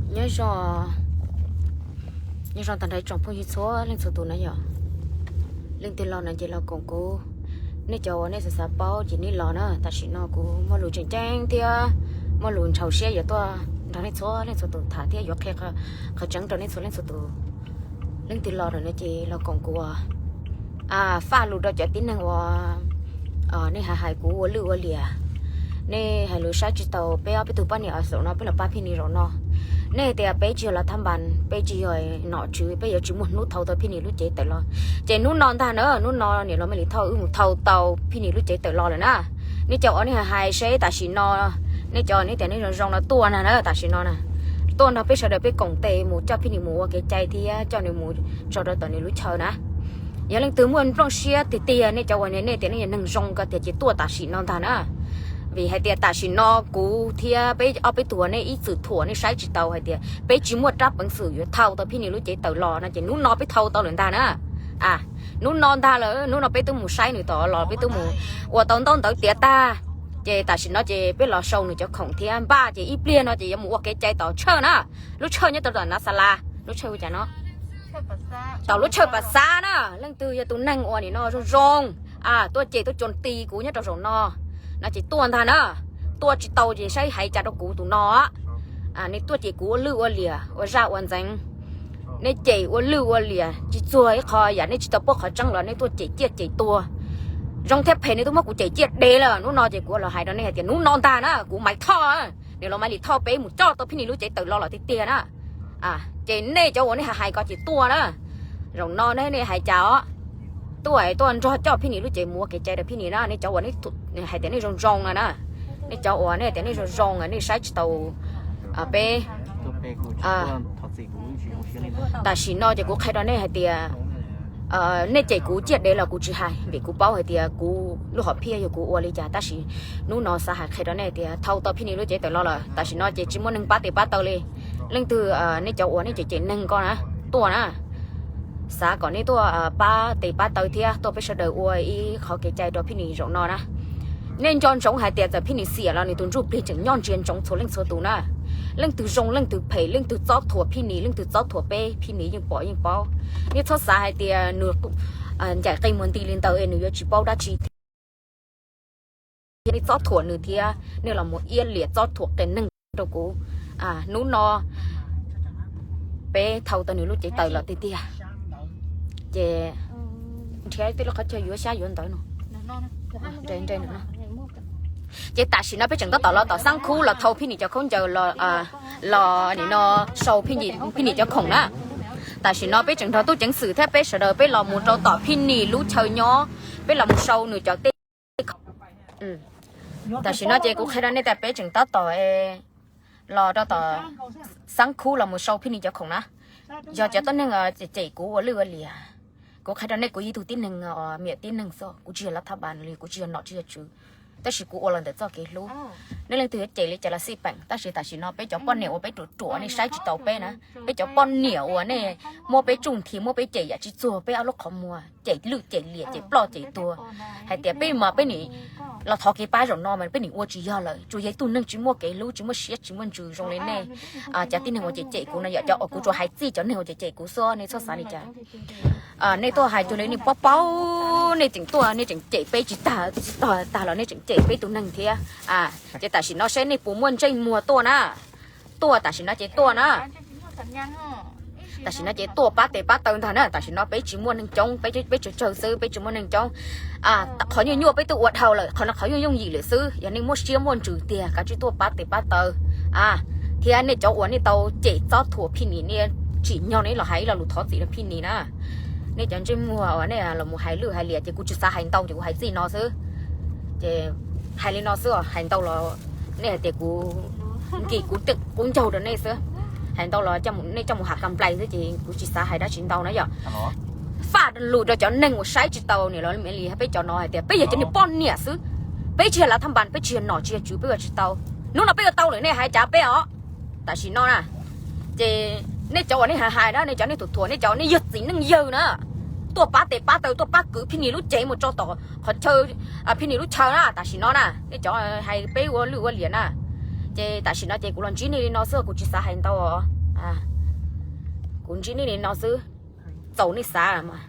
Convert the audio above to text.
Nyob zoo, nyob zoo tag nrho ib tsoom phooj ywg txhua leej txhua tus na yom. Leej twg los no ces los koom kuv, nej cov uas nej xav xav paub ces nej los na. Tam sim no kuv muaj lus tseem ceeb thiab muaj lus ntxhov siab yuav tuaj nrog nej txhua leej txhua tus tham thiab yuav qhia qhov tseeb rau nej txhua leej txhua tus. Leej twg los no ces los koom kuv, faj lus rau cov tib neeg uas nej hais hais kuv ua lwj ua liam. Nej hais lus saib tsis taus peb ob peb tug poj niam os, zaum no peb los pab Phij Nis zaum no. Nej tias peb tsis yog los thab npas, peb tsis yog nom tswv, peb yuav tsis muaj hnub thau tau Phij Nis lub cev tawm los. Ces hnub no ntag na, hnub no niam laus Mej Lis Thoj wb mus thau tau Phij Nis lub cev tawm los lawm na. Nej cov uas nej hais seb tam sim no, nej cov nej tias nej zoo zoo no tuaj na, tam sim no na, tuaj nrog peb sawv daws peb koom tes mus coj Phij Nis mus ua kev cai thiab coj nws mus tso rau tom nws lub chaw na. Yog leej twg muaj nplooj siab tiag tiag, nej cov uas nej tias nej yog neeg zoo ko tiag ces tuaj tam sim no ntag na. Vim hais tias tam sim no kuv thiab peb ob peb tug uas nej ib txwm thuam nej saib tsis taus hais tias peb tsis muaj rab peev xwm yuav thau tau Phij Nis lub cev tawm los no ces hnub no peb thau tau lawm ntag na. Hnub no ntag lawm, hnub no peb twb mus saib nws tom los peb twb mus ua tau ntaub ntawv tiav tag. Ces tam sim no ces peb los sau nws cov khoom thiab npaj ces ib pliag no ces yuav mus ua kev cai tom Tshawj na. Lub Tshawj nyob rau tom Nav Xa Las, lub Tshawj hu cas no? Tom lub Tshawj Pas Xav na. Leej twg yog tus neeg uas nim no zoo zoo tuaj cem tuaj coo ti kuv nyob rau zaum no, no ces tuaj ntag na. Tuaj tsis tau ces saib hais cas rau kuv tus no. Nej tuaj cem kuv ua lwj ua liam ua zaj ua ntxeev, nej cem ua lwj ua liam tsis txuag ib qho yam, nej tsis tau paub qhov tseeb los nej tuaj cem ciaj cem tuag. Zoo thiab phem nej twb muab kuv cem ciaj dev lawm, hnub no ces kuv los hais rau nej hais tias hnub no ntag na kuv Maiv Thoj, niam laus Maiv Lis Thoj peb mus coj tau Phij Nis lub cev tawm los los tiag tiag na. Ces nej cov uas nej hais hais ko ces tuaj na. Zaum no nej hais cas os, tuaj tuaj nrog coj Phij Nis lub cev mus ua kev cai rau Phij Nis na. Nej cov uas hais tias nej zoo zoo no na, nej cov uas nej tias nej zoo zoo nej saib tsis taus peb. Tam sim no ces kuv qhia rau nej hais tias nej cem kuv ciaj dev los kuv tsis hais vim kuv paub hais tias kuv lub hom phiaj yog kuv ua li cas. Tab sis hnub no xav hais qhia rau nej tias thau tau Phij Nis lub cev tawm los lawm, tam sim no ces tsis muaj neeg pab tes pab taw li. Leej twg nej cov uas nej cem cem neeg ko na, tuaj na, xav kom nej tuaj pab tes pab taw thiab tuaj peb sawv daws ua ib qhov kev cai rau Phij Nis zaum no na. Nej nco ntsoov hais tias txawm Phij Nis xiam los nws tus ntsuj plig tseem nyob ntsia ntsoov txhua leej txhua tus na. Leej twg zoo leej twg phem, leej twg txob thuam Phij Nis, leej twg txob thuam peb, Phij Nis yeej pom yeej paub. Nej txhob xav hais tias nws ncaim qe muag nti li ntawd es nws yuav tsis paub dab tsi thiab. Nej txob thuam nws thiab nej los mus iab liam txob thuam qias neeg rau kuv. Hnub no peb thau tau nws lub cev tawm los tiag tiag, ces nrhiav tej lub qhov chaw yuav xyab yuav ntawv no. Ces tam sim no peb tseem tab tom los tom Xab Khub los thau Phij Nis cov khaub ncaws los nim no sau Phij Nis cov khoom na. Tam sim no peb tseem nrog tub ceev xwm thiab peb sawv daws peb los mus rau tom Phij Nis lub chaw nyob, peb los mus sau nws cov tej. Tam sim no ces kuv qhia rau nej tias peb tseem tab tom los rau tom Xab Khub los mus sau Phij Nis cov khoom na. Yog cov tuab neeg cem kuv ua lwj ua liam, kuv qhia rau nej kuv yog ib tug tib neeg, miam tib neeg xwb, kuv tsis yog lav thab npas li, kuv tsis yog nom tsis yog tswv, tab sis kuv ua los ntawm txoj kev hlub. Nej leej twg yuav cem li cas los xij peem, tab sis tam sim no peb cov poj niam uas peb ruam ruam nej saib tsis taus peb na, peb cov poj niam uas nej muab peb tsuj nthi muab peb cem yam tsis txuag peb ob lub qhov muag, cem lwj cem liam cem ploj cem tuag, hais tias peb mas peb nim los thov kev pab zaum no mas peb nim ua tsis yog lawm, tsuas yog ib tug neeg tsis muaj kev hlub tsis muaj siab tsis muaj ntsws zoo li nej. Cov tib neeg uas cem cem kuv no yom, cov uas kuv tsuas hais txij cov neeg uas cem cem kuv xwb, nej txhob xav li cas. Nej tuaj hais cuag li nej paub paub, nej tseem tuaj nej tseem cem peb tsis tag, tsis tag tag los nej tseem cem peb tus neeg thiab. Ces tam sim no seb nej puas muaj ntsej muag tuaj na. Tuaj tam sim no ces tuaj na. Tam sim no ces tuaj pab tes pab taw ntag na. Tam sim no peb tsis muaj neeg coob, peb tsawg tsawg xwb, peb tsis muaj neeg coob. Qhov nyuaj nyuaj peb twb ua dhau lawm, qhov no qhov yooj yooj yim lawm xwb. Yog nej muaj siab muaj ntsws tiag kav tsij tuaj pab tes pab taw. Thiab nej cov uas nej tau cem txob thuam Phij Nis, nej tsim nyog nej los hais ib lo lus thov txim rau Phij Nis na. Nej cov ntsej muag uas nej los mus hais lwj hais liam ces kuv tsis xav hais ntau ces kuv hais txij no xwb. Ces hais li no xwb os, hais ntau los nej hais tias kuv nkim kuv qub ncaug rau nej xwb. Hais ntau los nej coj mus ham kam nplais xwb ces kuv tsis xav hais dab tsi ntau na yom. Faj lus rau cov neeg uas saib tsis taus niam laus Maiv Lis peb cov no hais tias peb yog cov niag poj niam xwb, peb tsis yog lav thab npas, peb tsis yog nom tsis yog tswv, peb ua tsis tau. Hnub no peb ua tau lawm nej hais cas peb os. Tam sim no na, ces nej cov uas nej hais hais na, nej cov nej thuam thuam, nej cov nej yog txiv neej yawg na, tuaj pab tes pab taw, tuaj pab kwv Phij Nis lub cev mus tso tom qhov chaw, Phij Nis lub chaw na. Tam sim no na nej cov hais peb ua lwj ua liam na, ces tam sim no ces kuv los ntsib nej li no xwb, kuv tsis xav hais ntau os. Kuv ntsib nej li no xwb, txaus nej xav mas.